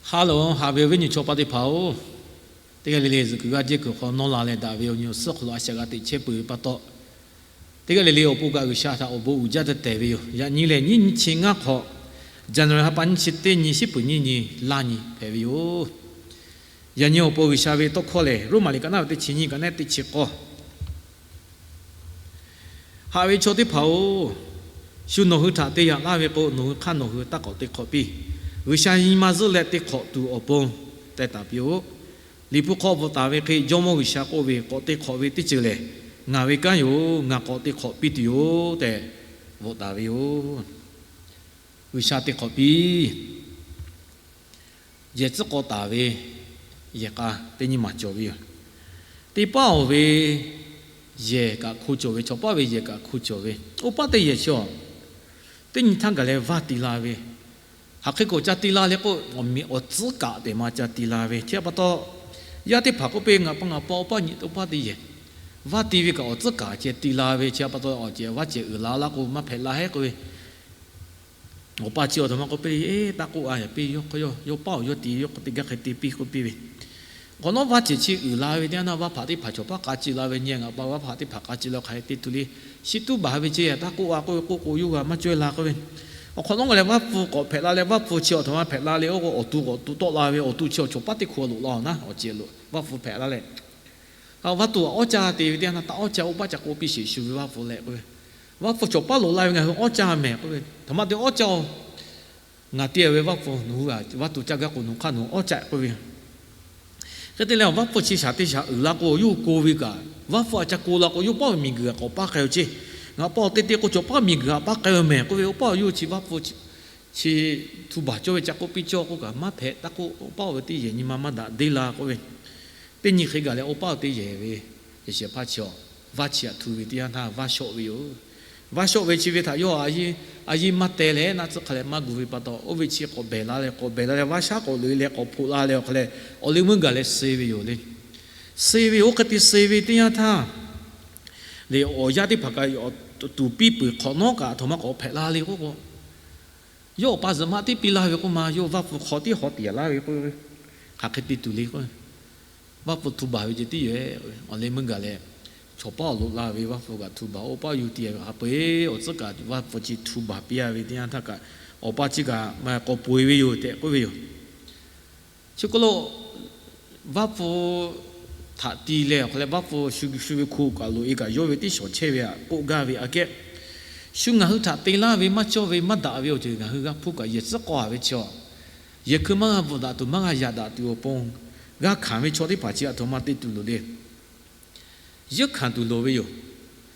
Ha loˬ, haꞈ ve awˬ viˉ nyi chaw paˆ teˇ hpaˍ-oˬ, teˇ g'aˇ le le zuhꞈ kuiˬ g'aˇ jehˇ kuiˬ hk'aw nawˇ la leh daꞈ ve awˬ nyi awˬ suhˉ hk'aw lo a shaꞈ g'a teꞈ chehˇ peuˬ ve pa taw, teˇ g'aˇ le le awˬ pon kaꞈ G'uiˬsha htaꞈ awˬ bon uiˍ jaˇ te tehˬ ve yoˬ. Yaꞈ nyi lehˬ, nyiˇ nyi chi ngaˇ hk'awꞈ, January ha pa nyiˇ chi teˇ nyi, shiˉ peuˬ nyiˇ nyi, laˇ nyi hpehꞈ ve yoˬ. Yaꞈ nyi awˬ pon G'uiˬsha ve tawˇ hkawˇ lehˬ, Roˉmaꞈ liꞈ ka naˉ ve teˇ chi nyiˇ kaꞈ nehˉ teˇ chi k'awˇ Haꞈ ve chaw teˇ hpaˍ-oˬ, shu nawˬ hui htaꞈ te yaꞈ laˇ ve k'o, nawˬ hui hk'aˇ nawˬ hui taˇ k'awꞈ te hk'awꞈ piˇ. G'uiˬsha nyi ma zuhˆ leh te hk'awꞈ tuˬ awˬ pon teh taˍ piˇ-oˆ. Liꞈ hpu hk'aw bvuhꞈ taˍ ve hk'e, Jawˇmawˇ G'uiˬsha k'oˆ ve, K'awꞈ te hk'awꞈ ve teˇ ceuˬ lehˬ, ngaˬ ve kanˉ yoˬ. Ngaˬ k'awꞈ te hk'awꞈ piˇ tuˬ yoˬ tehꞈ bvuhꞈ taˍ ve yoˬ. G'uiˬsha te hk'awꞈ piˇ. Yehˬ tcuhˉ k'aw taˍ ve yehˬ k'a teˇ nyi maˬ cawˬ ve yoˬ. Teˇ paˉ awˬ ve yehˬ kaꞈ hko cawˬ ve, chaw paˉ ve yehˬ kaꞈ hko cawˬ ve, oˇ paˉ teˇ yehˬ chi-a, teˇ nyi htaˇ gaˬ leh vaˇ ti la ve, hk'aˬ hk'e k'o ca ti la le k'o, awˬ miꞈ awˬ tcuhˉ kaꞈ tehꞈ ma ca ti la ve, chi pa taw, yaˇ teˇ hpaˍ k'oˆ piˇ, Ngaˬ pa ngaˬ pa awˬ paˇ nyi teˇ paˉ teˇ yehˬ vaˇ ti ve kaꞈ awˬ tcuhˉ kaꞈ ceh ti la ve, chi pa taw awˬ ceh vaˇ ceh uiˍ la laˇ k'o, maˇ hpehꞈ la heˉ k'oˆ ve. Awˬ pa chi awˬ htoꞈ ma k'oˆ piˇ le, Eˇ, taˇ k'oˆ a, yaꞈ piˇ, yawˇ hk'aˇ yawˇ paˉ awˬ yawˇ ti, yawˇ hk'aˇ teˇ gaˇ hk'e te piˇ k'oˆ piˇ ve. K'awꞈ nawˉ vaˇ ceh chi uiˍ la ve teˇ yanˇ, vaˇ hpaꞈ teˇ hpaˍ chaw paˉ k'a ci la ve nyi, ngaˬ pa vaˇ hpaꞈ teˇ hpaˍ k'a ci la hk'aˬ hk'e te tuˬ le. Shiˉ tuˉ baˬ ve ceh taˇ k'oˆ a k'oˆ ve, k'oˆ k'o yawˇ g'a maˇ cawehˇ la k'oˆ ve. Awˬ hk'awꞈ nawˉ k'o leh vaˇ pfuh k'awꞈ hpehꞈ la leh, vaˇ pfuh chi awˬ htoꞈ ma hpehꞈ la le, oˇ k'o awˬ tu k'awꞈ tu tawˆ la ve, awˬ tu chi awˬ chaw paˉ teˇ hk'u loꞈ la-oˬ naˉ, awˬ ceh loꞈ vaˇ pfuh hpehꞈ la leh, vaˇ tuˬ awˬ awˉ caˇ te ve teˇ yanˇ, taˇ awˉ caˇ, oˇ paˉ ca k'oˆ piˇ sheˍ shu ve vaˇ pfuh leh k'oˆ ve. Vaˇ pfuh chaw paˉ loꞈ la ve ngaˬ hui awˉ caˇ mehˬ k'oˆ ve, htoꞈ ma te awˉ caˇ-oˬ. Ngaˬ te ve vaˇ pfuh nawˬ hui vaˇ tuˬ caˇ gaˇ k'o nawˬ hk'aˇ nawˬ awˉ caˇ k'oˆ ve. Hk'e te leh vaˇ pfuh chi shaˍ teˇ shaˍ uiˍ la k'o, yawˇ hui ko ve kaꞈ, vaˇ pfuh a ca ko la k'o, yawˇ paˉ ve miˬguiˬ kaꞈ k'awꞈ paˉ k'ai-o ceˇ. Ngaˬ pa awˬ te te k'o, chaw paˉ miˬguiˬ kaꞈ paˉ k'ai-o mehˬ k'oˆ ve, oˇ paˉ yawˇ hui chi vaˇ pfuh chi htu baˬ cawˇ ve ca k'oˆ piˇ cawˇ k'oˆ kaꞈ, maˇ hpehꞈ, taˇ k'oˆ, oˇ paˉ ve teˇ yehˬ nyi ma maˇ daꞈ deˇ la k'oˆ ve. Teˇ nyi hk'e gaˬ leh oˇ paˉ teˇ yehˬ ve yehˬ shehˍ hpaˇ chi awˬ vaˇ chi htaꞈ htu ve teˇ yanˇ htaˇ vaˇ shawˆ ve yoˬ. Vaˇ shawˆ ve chi ve htaꞈ yawˇ a yiˇ maˇ teh leh naˆ tcuhˉ hk'a leh maˇ gu ve pa taw, oˇ ve chi k'awꞈ behˬ la leh, k'awꞈ behˬ la leh, vaˇ shaˉ k'awꞈ loꞈ e leh k'awꞈ hpoꞈ la leh awˬ hk'a leh, awˬ leh meuˇ gaˬ leh suh ve yoˬ le. Suh ve, oˇ hk'e te suh ve teˇ yanˇ htaˇ, le awˬ yaˇ teˇ hpaˍ kaꞈ tuˍ piˇ peuˬ, hk'awꞈ nawˉ kaꞈ htoꞈ ma k'awꞈ hpehꞈ la le k'oˆ k'o, yawˇ awˬ pa zuhꞈ ma tiˉ piˇ laˇ ve k'oˆ ma, yawˇ vaˇ pfuh hk'aw tiˉ haw tiꞈ laˇ ve k'o, hk'aˬ hk'e te tuˬ le k'o, vaˇ pfuh htu baˬ ve ceh tiˉ yoˬ. Awˬ leh meuˇ gaˬ leh, chaw paˉ awˬ loꞈ la ve vaˇ pfuh kaꞈ htu baˬ, oˇ paˉ yuˬ ti ve hk'a peu-eˬ awˬ tcuhˉ kaꞈ vaˇ pfuh chi htu baˬ piˇ a ve teˇ yanˇ htaˇ kaꞈ, awˬ pa chi kaꞈ k'awꞈ poˬ e ve yoˬ tehꞈ k'oˆ ve yoˬ. Chi k'oˆ lo, vaˇ pfuh htaꞈ ti leh awˬ hk'a leh vaˇ pfuh shu shu ve hko kaꞈ loꞈ e kaꞈ yawˇ ve tiˉ shawˍ chehˇ ve htaꞈ k'oˆ gaˇ ve aꞈ kehˉ, shu ngaˬ hui htaꞈ te laˇ ve maˇ cawˇ ve maˇ daꞈ ve awˬ ceuˬ ngaˬ hui g'a hpuˇ kaꞈ yehˬ tcuhˉ k'aw a ve chi, yehˬ hkui maˇ g'a bvuhꞈ daꞈ tuˬ maˇ g'a yaꞈ daꞈ tuˬ awˬ pon, g'a hkanˍ ve chaw teˇ hpaˍ chi aˬ htoꞈ ma te tuˬ loˍ le. Yeunˇ hkanˍ tuˬ loˍ ve yoˬ.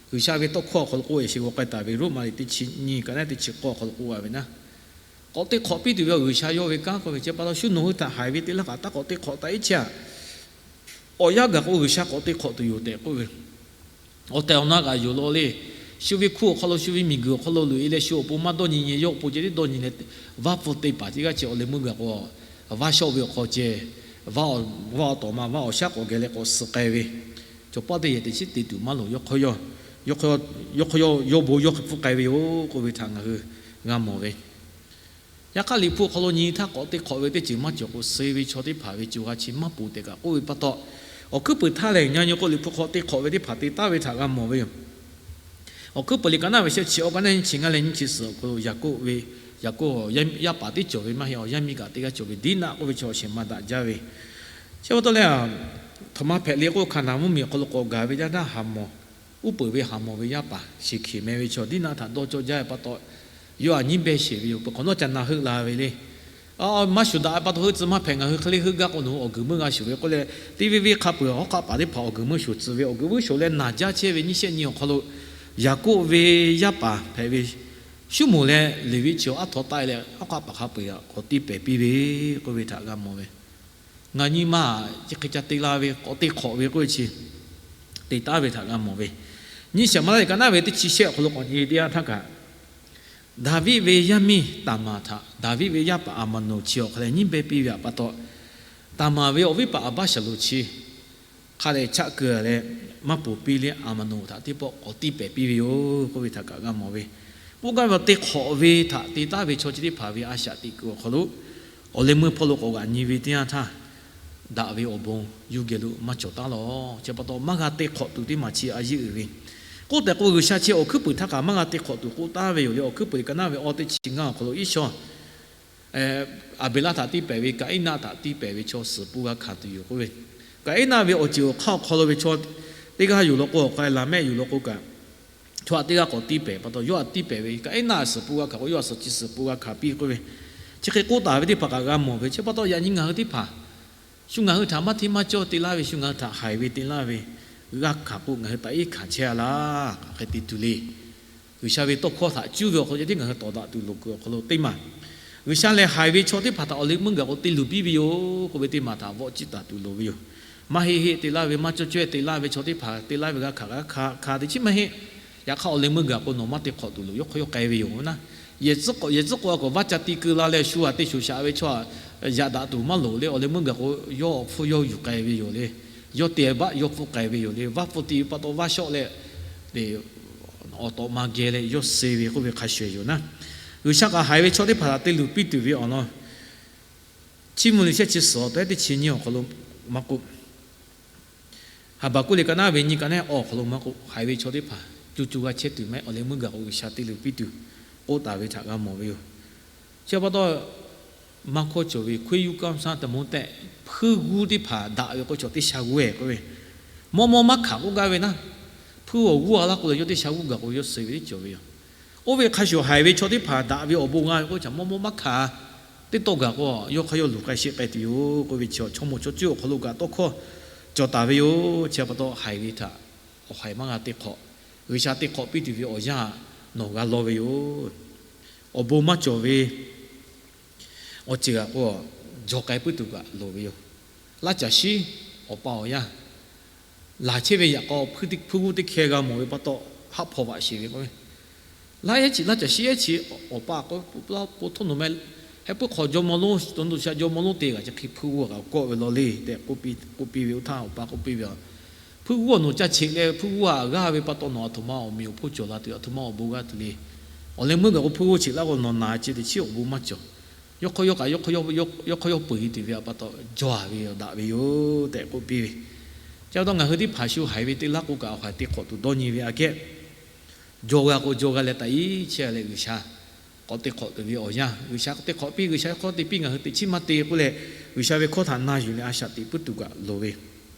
G'uiˬsha ve tawˇ hkawˇ awˬ hk'aw lo k'oˆ ve, sheh g'aw k'ai taˍ ve Roˉmaꞈ liꞈ teˇ chi nyi kaꞈ nehˉ teˇ chi k'awˇ awˬ hk'aw lo k'oˆ a ve naˉ, k'awꞈ te hk'awꞈ piˇ tuˬ ve awˬ G'uiˬsha yawˇ ve kanˉ k'oˆ ve, chi pa taw shu nawˬ hui htaꞈ haiˬ ve te laˇ kaꞈ taˇ k'awꞈ te hk'awꞈ taꞈ iˉ chi aꞈ. Awˬ yanˇ gaˬ k'o G'uiˬsha k'awꞈ te hk'awꞈ tuˬ yoˬ tehꞈ k'oˆ ve. Awˬ tehˬ awˬ na kaꞈ yoˬ law le. Shu ve hkuˇ awˬ hk'aw lo, shu ve miˬguiˬ awˬ hk'aw lo loꞈ e leh shu awˬ pon maˇ dawˇ nyi nyi, yawˇ awˬ pon ceh tiˉ dawˇ nyi leh, vaˇ pfuh te paˍ teˇ g'aˇ chi awˬ leh meuˇ gaˬ k'o, vaˇ shawˆ ve awˬ hk'aw ceh, vaˇ awˬ tawˍ ma vaˇ awˬ shaˉ k'awꞈ geh leh k'awꞈ suh k'ai ve, chaw paˉ teˇ yehˬ teꞈ chiˉ te tuˬ maˇ loˍ. Yawˇ hk'aˇ yawˇ, yawˇ hk'aˇ yawˇ bon yawˇ hk'e pfuhˇ k'ai ve yoˬ k'oˆ ve htaꞈ ngaˬ hui g'a mawˬ ve. Yaꞈ hk'aˇ Liꞈ hpu awˬ hk'aw lo nyi htaˇ k'awꞈ te hk'awꞈ ve teˇ ceuˬ maˇ cawˬ k'o, suh ve chaw teˇ hpaˍ ve co ha chi maˇ poˬ tehꞈ kaꞈ k'oˆ ve pa taw, awˬ hkuiˉ puiˍ htaˇ lehˬ, ngaˬ nyi k'o Liꞈ hpu hk'aw te hk'awꞈ ve teˇ hpaˍ te taˉ ve htaꞈ g'a mawˬ ve yoˬ. Awˬ hkuiˉ puiˍ liꞈ ka naˉ ve shehˆ chi awˬ ka naˉ nyiˇ chi ngaˇ leh nyiˇ chi suhˍ awˬ hk'aw lo Yaˍkoˆ ve, Yaˍkoˆ yaˇ paˍ teˇ cawˬ ve maˇ heˆ, awˬ yaˇ miˇ kaꞈ teˇ g'aˇ cawˬ ve Diˉnaˆ k'oˆ ve chaw shehˍ ma daꞈ jaˇ ve. Chi pa taw leh, htoꞈ ma hpehꞈ le k'o, Hkaˍnanˍ mvuhˇmiˬ awˬ hk'aw lo k'awꞈ gaˬ ve yaˇ htaˇ Haˍmawˬ, uˉ peunˍ ve Haˍmawˬ ve yaˇ paˍ Sheˍhkeˍ meh ve chaw Diˉnaˆ htaꞈ dawˇ cawˇ jaˇ ve pa taw, yawˇ htaꞈ nyiˉ behˇ sheˍ ve yoˬ. Peuˬ hk'awꞈ nawˉ ca na heuˆ la ve le. Maˇ shuˍ daꞈ ve pa taw heuˆ tcuh maˇ hpehꞈ, ngaˬ hui hk'e le heuˆ gaˇ k'o nawˬ hui awˬ guiˬ meuˇ g'a shuˍ ve k'oˆ leh, teˇ venˇ venˇ hk'a peuˬ hawˉ hk'aˆ paˍ teˇ hpaˍ awˬ guiˬ meuˇ shuˍ tcuh ve, awˬ guiˬ meuˇ shuˍ leh naˬ jaˇ chehˇ ve nyiˇ shehˆ nyi awˬ hk'aw lo, Yaˍkoˆ ve yaˇ paˍ hpehꞈ ve Suˉmonˍ leh Leˍviˆ chi awˬ aˉ htaw taˆ e leh hawˉ hk'aˆ paˍ hk'a peu-eˬ htaꞈ k'awꞈ tiˇ pehˍ piˇ ve k'oˆ ve htaꞈ g'a mawˬ ve. Ngaˬ nyi ma chi hk'e ca te la ve, k'awꞈ te hk'awꞈ ve k'oˆ ve chi te taˉ ve htaꞈ g'a mawˬ ve. Nyiˇ shehˍ ma laˇ liꞈ ka naˉ ve teˇ chi shehˆ awˬ hk'aw lo k'awꞈ nyi teˇ yanˇ htaˇ kaꞈ, Daˍviˆ ve yaˇ miˇ Taˍmaˍ htaꞈ Daˍviˆ ve yaˇ paˍ Aˍmaˍnoˍ chi awˬ hk'a leh nyiˉ behˇ piˇ ve pa taw, Taˍmaˍ ve awˬ viˉ paˍ Aˍbaˇshaˍlonˍ chi hk'a dehꞈ chaˆ keu leh maˇ poˬ piˇ leh Aˍmaˍnoˍ htaꞈ teˇ pawˆ k'awꞈ tiˇ pehˍ piˇ ve yoˬ k'oˆ ve htaꞈ kaꞈ g'a mawˬ ve. K'oˆ gaˇ ve te hk'awꞈ ve htaꞈ te taˉ ve chaw chi teˇ hpaˍ ve a shaꞈ teꞈ kuiˬ awˬ hk'aw lo, Awˬ leh meuˇ hpawˇ lo k'awꞈ g'aꞈ nyi ve teˇ yanˇ htaˇ, daꞈ ve awˬ bon yawˇ geh lo maˇ cawˬ taˉ lawˬ. Chi pa taw maˇ g'a te hk'awꞈ tuˬ teˇ maˬ chi a yeˇ uiˍ ve. K'oˆ tehꞈ k'o, G'uiˬsha chi awˬ hkuiˉ puiˍ htaˇ kaꞈ maˇ g'a te hk'awꞈ tuˬ k'oˆ taˉ ve yoˬ le. Awˬ hkuiˉ puiˍ ka naˉ ve awˬ teˇ chi ngaˇ awˬ hk'aw lo Iˉsawˇ Aˍbeˍlaˆ htaꞈ tiˇ pehˍ ve Kaˍiˉnaˆ htaꞈ tiˇ pehˍ ve chaw suhˍ pun g'a hkanˍ tuˬ yoˬ k'oˆ ve. Kaˍiˉnaˆ ve awˬ ceuˬ awˬ hk'aˇ awˬ hk'aw lo ve chaw teˇ g'aˇ yoˬ law k'o, awˬ hk'aw Laˍmehˆ yoˬ law k'o kaꞈ, chaw htaꞈ teˇ g'aˇ k'awꞈ tiˇ pehˍ pa taw, yawˇ htaꞈ tiˇ pehˍ ve Kaˍiˉnaˆ suhˍ pun g'a hkanˍ k'o, yawˇ htaꞈ suhˍ chi suhˍ pun g'a hkanˍ piˇ k'oˆ ve. Chi hk'e k'oˆ taˍ ve teˇ hpaˍ kaꞈ g'a mawˬ ve. Chi pa taw yaꞈ nyi ngaˬ hui teˇ hpaˍ, shu ngaˬ hui htaꞈ maˇ hteˇ maˇ cawˇ te laˇ ve, shu ngaˬ hui htaꞈ haiˬ ve te laˇ ve, g'a hkanˍ k'o ngaˬ hui taꞈ iˉ hkanˍ chehˇ a laˇ. Hk'aˬ hk'e te tuˬ le. G'uiˬsha ve tawˇ hkawˇ htaꞈ cuˇ ve awˬ hk'aw lo ceh tiˉ ngaˬ hui tawˍ daꞈ tuˬ loˍ kuiˬ awˬ hk'aw lo teˇ maˬ, G'uiˬsha lehˬ haiˬ ve chaw teˇ hpaˍ htaꞈ awˬ leh meuˇ gaˬ k'o te luˬ piˇ ve yoˬ k'oˆ ve teˇ maˬ htaꞈ vawˆ ciˇ taˍ tuˬ loˍ ve yoˬ. Maˇ heˆ heˆ te laˇ ve, maˇ cawˇ cawehˇ te laˇ ve chaw teˇ hpaˍ te laˇ ve g'a hkanˍ g'a hkanˍ hkanˍ teˇ chiˉ maˇ heˆ. Yaꞈ hk'aˇ awˬ leh meuˇ gaˬ k'o nawˬ maˇ te hk'awꞈ tuˬ loˍ, yawˇ hk'aw yawˇ k'ai ve yoˬ naˉ. Yehˬ tcuhˉ k'o, yehˬ tcuhˉ k'o a k'awꞈ vaˇ ca ti keu la leh shu htaꞈ te shoˍ shaꞈ ve chaw htaꞈ yaꞈ daꞈ tuˬ maˇ loˍ le. Awˬ leh meuˇ gaˬ k'o yawˇ awˬ hpfuhˇ yawˇ yuˬ k'ai ve yoˬ le. Yawˇ te baˆ yawˇ hpfuhˆ k'ai ve yoˬ le. Vaˇ hpfuhˆ ti ve pa taw vaˇ shawˆ leh, awˬ tawꞈ ma geh leh yawˇ suh ve k'oˆ ve hk'a shuˍ yoˬ naˉ. G'uiˬsha kaꞈ haiˬ ve chaw teˇ hpaˍ htaꞈ te luˬ piˇ tuˬ ve awˬ lawn, Chiˇ mvuh liꞈ shehˆ chi suhˍ awˬ tehˉ teˇ chi nyiˇ awˬ hk'aw lo maˇ k'oˆ, Haˍbaˍkuˆ liꞈ ka naˉ ve nyi ka naˉ awˬ hk'aw lo maˇ k'oˆ, haiˬ ve chaw teˇ hpaˍ co co g'a chehˇ tuˬ mehˆ, awˬ leh meuˇ gaˬ k'o G'uiˬsha te luˬ piˇ tuˬ k'oˆ taˍ ve htaꞈ g'a mawˬ ve yoˬ. Chi pa taw, maˇ hkawˇ cawˬ ve ခွေးရိုးကောင်းစား တမုန်းတဲ့ hpuiˇ g'uˇ teˇ hpaˍ daꞈ ve k'o chaw teˇ sha g'uˇ-e k'oˆ ve, mawˇ mawˇ maˇ hkanˍ k'oˆ gaˇ ve naˉ, hpuiˇ awˬ g'uˇ a laˇ k'o leh yawˇ teˇ sha g'uˇ gaˬ k'o yawˇ suh ve teˇ cawˬ ve yoˬ. Oˇ ve hk'a shuˍ haiˬ ve chaw teˇ hpaˍ daꞈ ve awˬ bon g'a ve k'oˆ ve htaꞈ mawˇ mawˇ maˇ hkanˍ, teˇ tawˇ gaˬ k'o yawˇ hk'aˇ yawˇ luˬ k'ai sheˆ k'ai tuˬ yoˬ k'oˆ ve chi, chaw mawˇ chaw cuˇ awˬ hk'aw lo kaꞈ tawˇ hkawˇ cawˬ taˍ ve yoˬ. Chi pa taw haiˬ ve htaꞈ awˬ haiˬ maˇ g'a te hk'awꞈ, G'uiˬsha te hk'awꞈ piˇ tuˬ ve awˬ yanˇ nawˬ g'a law ve yoˬ. Awˬ bon maˇ cawˬ ve awˬ ceuˬ g'aꞈ k'o, jaw k'ai puiˉ tuˬ kaꞈ loˍ ve yoˬ. Laˇ caˬ shiˉ awˬ pa awˬ yanˇ laˬ chehˇ ve yaꞈ k'aw hpuiˇ g'uˇ teˇ hkeh g'a mawˬ ve pa taw, haˆ hpaw vaꞈ sheˍ ve k'o, laˇ ehˉ chi laˇ caˬ shiˉ ehˉ chi awˬ pa k'o, po htoˇ nawˬ meh heh puiˉ hk'aw jawˇmawˇ lonˉ, to nu sha jawˇmawˇ lonˉ te g'aꞈ chi hk'e hpuiˇ g'uˇ kaꞈ kawˆ ve law le tehꞈ k'oˆ piˇ ve, oˇ htaˇ awˬ pa k'oˆ piˇ ve, hpuiˇ g'uˇ nawˬ ca cheꞈ leh hpuiˇ g'uˇ a g'aˇ ve pa taw nawˬ aˬ htoꞈ ma awˬ meꞈ awˬ hponˇ cawˬ la tuˬ, aˬ htoꞈ ma awˬ bon g'a tuˬ le. Awˬ leh meuˇ gaˬ k'o hpuiˇ g'uˇ cheꞈ laˇ k'o nawˬ naˬ ceh teˇ chiˉ awˬ bon maˇ cawˬ. Yawˇ hk'aw yawˇ kaꞈ yawˇ hk'aw yawˇ peuˬ e tuˬ ve pa taw, jaw a ve daꞈ ve yoˬ tehꞈ k'oˆ piˇ ve. Chi pa taw ngaˬ hui teˇ hpaˍ shu haiˬ ve te laˇ k'o kaꞈ, awˬ haiˬ te hk'awꞈ tuˬ dawˇ nyi ve aꞈ kehˉ, jaw g'a k'o jaw g'a leh taꞈ iˉ chehˇ leh G'uiˬsha k'awꞈ te hk'awꞈ tuˬ ve awˬ yanˇ, G'uiˬsha te hk'awꞈ piˇ, G'uiˬsha hk'aw te piˇ, ngaˬ hui teꞈ chiˉ maˇ te k'oˆ leh, G'uiˬsha ve hkawˇ htaꞈ na yuˬ leh a shaꞈ teꞈ puiˉ tuˬ kaꞈ loˍ ve.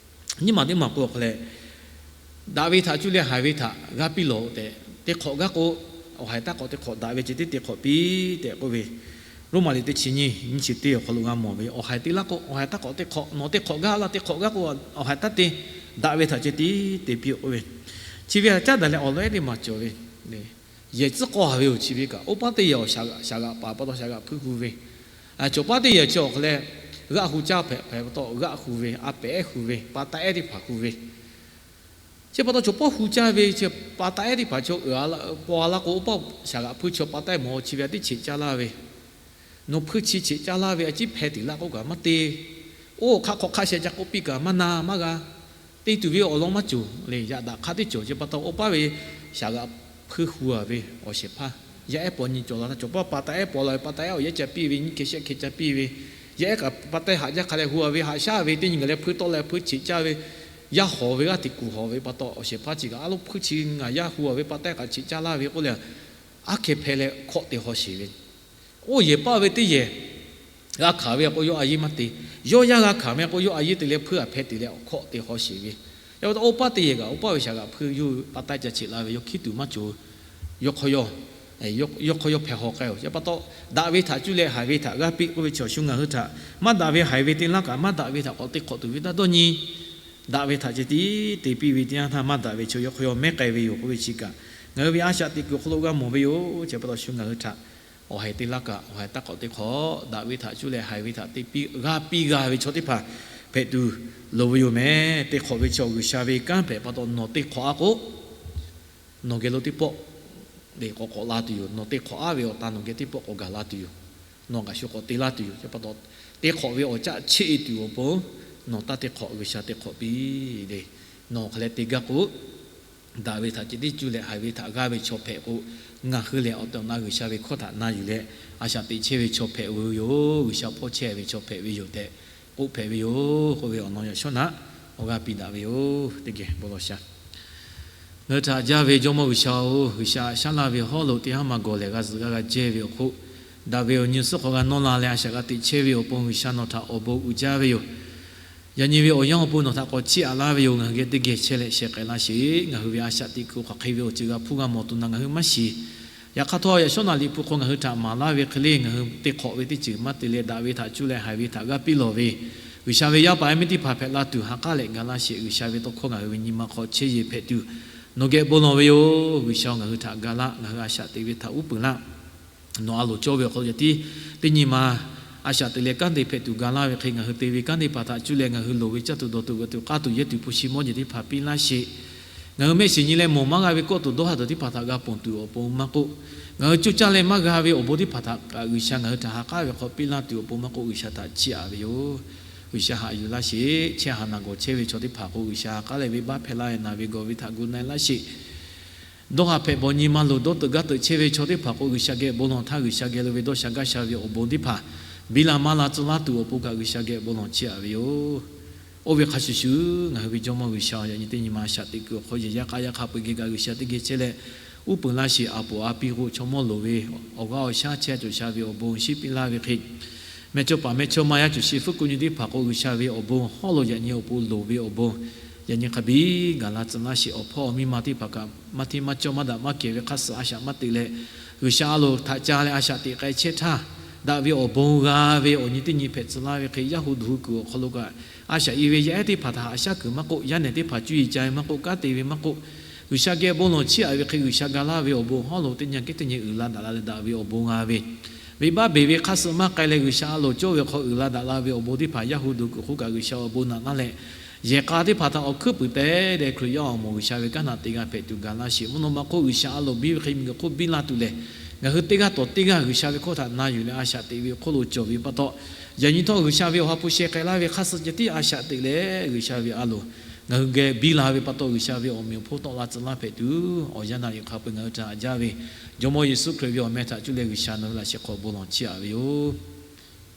Nyiˇ maˬ teˇ maˬ k'o awˬ hk'aw leh, daꞈ ve htaꞈ cuˇ leh haiˬ ve htaꞈ g'a piˇ lawˬ tehꞈ te hk'awꞈ gaˇ k'o, awˬ haiˬ taˇ k'awꞈ te hk'awꞈ, daꞈ ve ceh tiˉ te hk'awꞈ piˇ tehꞈ k'oˆ ve, Roˉmaꞈ liꞈ teˇ chi nyiˇ nyiˇ chi teˇ awˬ hk'aw lo g'a mawˬ ve, awˬ haiˬ te laˇ k'o awˬ haiˬ taˇ k'awꞈ te hk'awꞈ, nawˬ te hk'awꞈ gaˇ laˇ, te hk'awꞈ gaˇ k'o awˬ haiˬ taˇ te, daꞈ ve htaꞈ ceh tiˉ te piˇ k'oˆ ve. Chi ve htaꞈ caˉ daꞈ leh awˬ lawn ehˉ teˇ maˬ cawˬ ve, yehˬ tcuhˉ k'aw a ve yoˬ. Chi ve kaꞈ oˇ paˉ teˇ yehˬ awˬ shaˍ g'aꞈ pa taw shaˍ g'aꞈ hpuiˇ hu ve, cawˬ paˉ teˇ yehˬ chi awˬ hk'aw leh g'aˆ hu caˇ hpehꞈ hpehꞈ pa taw g'aˆ hu ve, a pehꞈ ehˉ hu ve, pa taˇ ehˉ teˇ hpaˍ hu ve. Chi pa taw cawˬ paˉ hu caˇ ve chi pa taˇ ehˉ teˇ hpaˍ chaw uiˍ paw a laˇ k'o, oˇ paˉ shaˍ g'aꞈ hpuiˇ chaw pa taˇ ehˉ mawˬ chi ve a teˇ cheꞈ caˇ laˇ ve, nawˬ hpuiˇ chi cheꞈ caˇ laˇ ve a ciˉ hpeh teꞈ laˇ k'oˆ kaꞈ maˇ te. Oˇ hk'aˆ hk'aw hk'aˆ sheh ca k'oˆ piˇ kaꞈ maˇ na maˇ g'a. Te tuˬ ve awˬ lawn maˇ cawˬ le. Yaꞈ daꞈ hk'a teˇ cawˬ chi pa taw oˇ paˉ ve shaˍ g'aꞈ hpuiˇ hu a ve awˬ shehˍ hpaˇ yaˇ ehˉ paw nyi cawˬ la htaˇ, cawˬ paˉ pa taˇ ehˉ paw la ve, pa taˇ ehˉ awˬ yehˉ ca piˇ ve, nyiˇ hkeh shehˆ hkeh ca piˇ ve, yaˇ ehˉ kaꞈ pa taˇ ehˉ haꞈ jaˇ hk'a leh hu a ve, haꞈ shaˉ ve teˇ nyi gaˬ leh hpuiˇ tawˆ leh hpuiˇ cheꞈ caˇ ve, yaˇ hawˍ ve g'aˇ hteꞈ kuˬ hawˍ ve pa taw awˬ shehˍ hpaˇ chi kaꞈ a loˉ hpuiˇ chi ngaˬ yaˇ hu a ve pa taˇ ehˉ kaꞈ cheꞈ caˇ laˇ ve k'oˆ leh, aˉ hkeh hpeh leh hkawˆ te haw sheˍ ve. Oˇ yehˬ paˇ ve teˇ yehˬ g'a hkanˍ ve k'o yawˇ a yeˇ maˇ te. Yawˇ yaˇ g'a hkanˍ ve k'o yawˇ a yeˇ te leh hpuiˇ a hpeh te leh awˬ hkawˆ te haw sheˍ ve. Yaꞈ pa taw oˇ paˉ teˇ yehˬ kaꞈ oˇ paˉ ve shaˍ g'aꞈ hpuiˇ yawˇ pa taˇ ca cheꞈ la ve, yawˇ hkiˉ tuˬ maˇ cawˬ. Yawˇ hk'aw yawˇ, yawˇ hk'aw yawˇ hpeh haw k'ai-oˬ. Yaꞈ pa taw, daꞈ ve htaꞈ cuˇ leh haiˬ ve htaꞈ g'a piˇ k'oˆ ve chi awˬ shu ngaˬ hui htaꞈ maˇ daꞈ ve haiˬ ve te laˇ kaꞈ maˇ daꞈ ve htaꞈ k'awꞈ te hk'awꞈ tuˬ ve taˇ dawˇ nyi. Daꞈ ve htaꞈ ceh tiˉ te piˇ ve teˇ yanˇ htaˇ maˇ daꞈ ve chaw yawˇ hk'aw yawˇ mehˉ k'ai ve yoˬ k'oˆ ve chi kaꞈ, ngaˬ hui ve a shaꞈ teꞈ kuiˬ awˬ hk'aw lo g'a mawˬ ve yoˬ. Chi pa taw shu ngaˬ hui htaꞈ awˬ haiˬ te laˇ kaꞈ awˬ haiˬ taˇ k'awꞈ te hk'awꞈ, daꞈ ve htaꞈ cuˇ leh haiˬ ve htaꞈ te piˇ g'a piˇ g'a ve chaw teˇ hpaˍ hpehꞈ tuˬ loˍ ve yoˬ mehˍ. Te hk'awꞈ ve chi awˬ G'uiˬsha ve kanˉ hpehꞈ pa taw nawˬ te hk'awꞈ a k'o, nawˬ geh lo teˇ pawˆ k'awꞈ k'awꞈ la tuˬ yoˬ. Nawˬ te hk'awꞈ aˉ ve awˬ ta nawˬ geh teˇ pawˆ k'awꞈ gaˬ la tuˬ yoˬ. Nawˬ kaꞈ shu k'awꞈ te laˇ tuˬ yoˬ. Chi pa taw, te hk'awꞈ ve awˬ caˆ cheˆ e tuˬ awˬ pon nawˬ taˇ te hk'awꞈ, G'uiˬsha te hk'awꞈ piˇ le. Nawˬ hk'aˬ leh te gaˇ k'o, daꞈ ve htaꞈ ceh tiˉ cuˇ leh haiˬ ve htaꞈ g'aˇ ve chaw hpehꞈ k'o, ngaˬ hui lehˬ awˬ tehˬ awˬ na G'uiˬsha ve hkawˇ htaꞈ na yuˬ leh a shaꞈ teꞈ chehˇ ve chaw hpehꞈ ve yoˬ. G'uiˬsha hpawˇ chehˇ ve chaw hpehꞈ ve yoˬ tehꞈ k'oˆ hpehꞈ ve yoˬ. K'oˆ ve awˬ lawn yaꞈ shawˉ naꞈ awˬ g'aˇ piˇ daꞈ ve yoˬ. Teˇ geh bon lawˬ sha. Ngaˬ hui htaꞈ jaˇ ve Jawˇmawˇ G'uiˬsha-oˬ, G'uiˬsha haꞈ shaˉ laˇ ve hawˉ lo teˇ haˉ ma gawˬ lehˬ g'a zuhꞈ g'a g'a jehˇ ve awˬ hk'oˆ, daꞈ ve awˬ nyi suhˉ hk'aw g'a nawˇ la leh a shaꞈ g'a teꞈ chehˇ ve awˬ pon G'uiˬsha nawˬ htaꞈ awˬ bon uiˍ jaˇ ve yoˬ. Yaꞈ nyi ve awˬ yanˇ awˬ pon nawˬ htaꞈ k'awꞈ chiˇ aꞈ laˇ ve yoˬ. Ngaˬ hui geh teˇ geh chehˇ leh sheh k'ai laˇ sheˍ. Ngaˬ hui ve a shaꞈ teꞈ kuiˬ hk'aˬ hk'e ve awˬ ceuˬ g'a hpuˇ g'a mawˬ tuˬ naꞈ ngaˬ hui maˇ shiˍ. Yaꞈ hk'aˇ htawˇ, yaꞈ shawˉ naꞈ liꞈ hpu hk'aw ngaˬ hui htaꞈ maˍ laˇ ve hk'e le, ngaˬ hui te hk'awꞈ ve teˇ ceuˬ maˇ te leh daꞈ ve htaꞈ cuˇ leh haiˬ ve htaꞈ g'aˇ piˇ lawˬ ve, G'uiˬsha ve yaˇ paˍ yaˇ miˇ teˇ hpaˍ hpehꞈ la tuˬ ha k'aˉ leh ga laˇ sheˍ. G'uiˬsha ve tawˇ hkawˇ ngaˬ hui ve nyi ma hk'aw chehˇ yeˬ hpehꞈ tuˬ nawˬ geh bon lawˬ ve yoˬ. G'uiˬsha ngaˬ hui htaꞈ ga laˇ, ngaˬ hui a shaꞈ teꞈ ve htaꞈ uˉ peunˍ laˇ. Nawˬ a loˍ cawˇ ve awˬ hk'aw lo ceh tiˉ teˇ nyi ma a shaꞈ teꞈ leh kanˉ te hpehꞈ tuˬ ga laˇ ve hk'e, ngaˬ hui te ve kanˉ teˇ hpaˍ htaꞈ cuˇ leh ngaˬ hui loˍ ve caˇ tuˬ dawˬ tuˬ g'uiˬ tuˬ k'aˇ tuˬ yehˇ tuˬ hpu shi mawˇ jeˬ teˇ hpaˍ piˇ laˇ sheˍ. Ngaˬ hui mehˆ shiˍ nyi leh mawˬ maˇ g'a ve kawˆ tuˬ dawˇ ha tuˬ teˇ hpaˍ htaꞈ g'a ponˬ tuˬ awˬ pon maˇ k'oˆ, ngaˬ hui coˇ caˇ leh maˇ g'a ve awˬ bon teˇ hpaˍ htaꞈ kaꞈ G'uiˬsha ngaˬ hui htaꞈ ha k'aˉ ve hk'aw piˇ laˇ tuˬ awˬ pon maˇ k'oˆ, G'uiˬsha htaꞈ chiˇ aꞈ ve yoˬ. G'uiˬsha haꞈ yuˬ laˇ sheˍ. Chehˇ haˍ naˬ gawˬ chehˇ ve chaw teˇ hpaˍ k'o, G'uiˬsha ha k'aˉ leh venˇbaˆ hpehˇ laˇ ve naˬ ve gawˬ ve htaꞈ gu na-e laˇ sheˍ. Dawˇ ha hpehꞈ bawˬ nyi ma loˍ dawˇ teuꞈ gaˇ teuꞈ chehˇ ve chaw teˇ hpaˍ k'o, G'uiˬsha geh bon lawˬ htaˇ, G'uiˬsha geh lo ve dawˇ sha gaˇ sha ve awˬ bon teˇ hpaˍ biˇ la maˇ la tcuh laˇ tuˬ awˬ pon kaꞈ G'uiˬsha geh bon lawˬ chiˇ aꞈ ve yoˬ. Oˇ ve hk'a shuˍ shuˍ, ngaˬ hui ve Jawˇmawˇ G'uiˬsha, yaꞈ nyi teˇ nyi ma a shaꞈ teꞈ kuiˬ awˬ hk'aw yehˬ yaˇ k'a yaˇ hk'a peu-eˬ geh kaꞈ G'uiˬsha teˇ geh chehˇ leh uˉ peunˍ laˇ sheˍ. A poˍ a piˇ k'o, chaw mawˇ loˍ ve awˬ g'aˇ awˬ shaˉ chehˇ cawˬ sha ve awˬ bon shiˉ piˇ laˇ ve hk'e, mehˇchawˇpaˍ mehˇchawˇma yaˇ cawˬ sheˍ fuˉ ku nyi teˇ hpaˍ k'o, G'uiˬsha ve awˬ bon hawˉ lo yaꞈ nyi awˬ pon loˍ ve awˬ bon yaꞈ nyi hk'a biˇ gaˬ la tcuh laˇ sheˍ. Awˬ hpawˇ awˬ miˇ ma teˇ hpaˍ kaꞈ maˇ hteˇ maˇ cawˇ maˇ daꞈ maˇ kehˬ ve hk'aˇ suh a shaꞈ maˇ teꞈ leh, G'uiˬsha a loˍ htaꞈ ca leh a shaꞈ teꞈ k'ai chehˇ htaˇ, daꞈ ve awˬ bon g'a ve awˬ nyi teˇ nyi hpehꞈ tcuh laˇ ve hk'e, yaˇ hu duˬ hu kuiˬ awˬ hk'aw lo kaꞈ a shaꞈ i ve yaˇ ehˉ teˇ hpaˍ htaꞈ haꞈ shaˉ kuiˬ maˇ k'oˆ, yaˇ nehˬ teˇ hpaˍ cuˇ yiˍ ca ve maˇ k'oˆ, kanˉ te ve maˇ k'oˆ, G'uiˬsha geh bon lawˬ chiˇ aꞈ ve hk'e, G'uiˬsha ga laˇ ve awˬ bon hawˉ lo teˇ nyanˇ kehˉ teˇ nyi uiˍ la daꞈ la leh daꞈ ve awˬ bon g'a ve, venˇbaˆ beˬ ve hk'aˇ suh maˇ k'ai leh G'uiˬsha a loˍ cawˇ ve awˬ hk'aw uiˍ la daꞈ la ve awˬ bon teˇ hpaˍ yaˇ hu duˬ kuiˬ hk'oˆ kaꞈ G'uiˬsha awˬ bon naꞈ laˇ leh, yehˬ k'a teˇ hpaˍ htaꞈ awˬ hkuiˉ puiˍ te leh Hkriꞈ yaˇ awˬ moˍ G'uiˬsha ve kanˉ htaꞈ te g'a hpehꞈ tuˬ ga laˇ sheˍ. Mvuhˇ naw ma hk'oˆ G'uiˬsha a loˍ biˇ ve hk'e miˬguiˬ hk'oˆ biˇ laˇ tuˬ lehˬ, ngaˬ hui teˇ g'aˇ tawˍ teˇ g'aˇ G'uiˬsha ve hkawˇ htaꞈ na yuˬ leh a shaꞈ teꞈ ve hk'oˆ lo cawˬ ve pa taw, yaꞈ nyi htawˇ G'uiˬsha ve awˬ ha hpu sheh k'ai laˇ ve hk'aˇ suh ceh tiˉ a shaꞈ teꞈ leh G'uiˬsha ve a loˍ ngaˬ hui geh biˇ la ve pa taw, G'uiˬsha ve awˬ meꞈ awˬ hponˇ tawˆ la tcuh laˇ hpehꞈ tuˬ, awˬ yanˇ naꞈ liꞈ hk'a peu-eˬ ngaˬ hui htaꞈ haꞈ jaˇ ve Jawˇmawˇ Yeˍsuˆ Hkriꞈ ve awˬ meh htaꞈ cuˇ leh G'uiˬsha nawˬ ve laꞈ sheh hk'aw bon lawˬ chiˇ aꞈ ve yoˬ.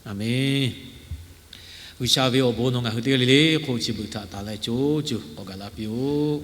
Aˬmenˍ. G'uiˬsha ve awˬ bon nawˬ ngaˬ hui teˇ g'aˇ le le hk'oˆ chi beuꞈ htaꞈ tanˍ leh co cuˬ k'awꞈ gaˬ la piˇ-oˆ.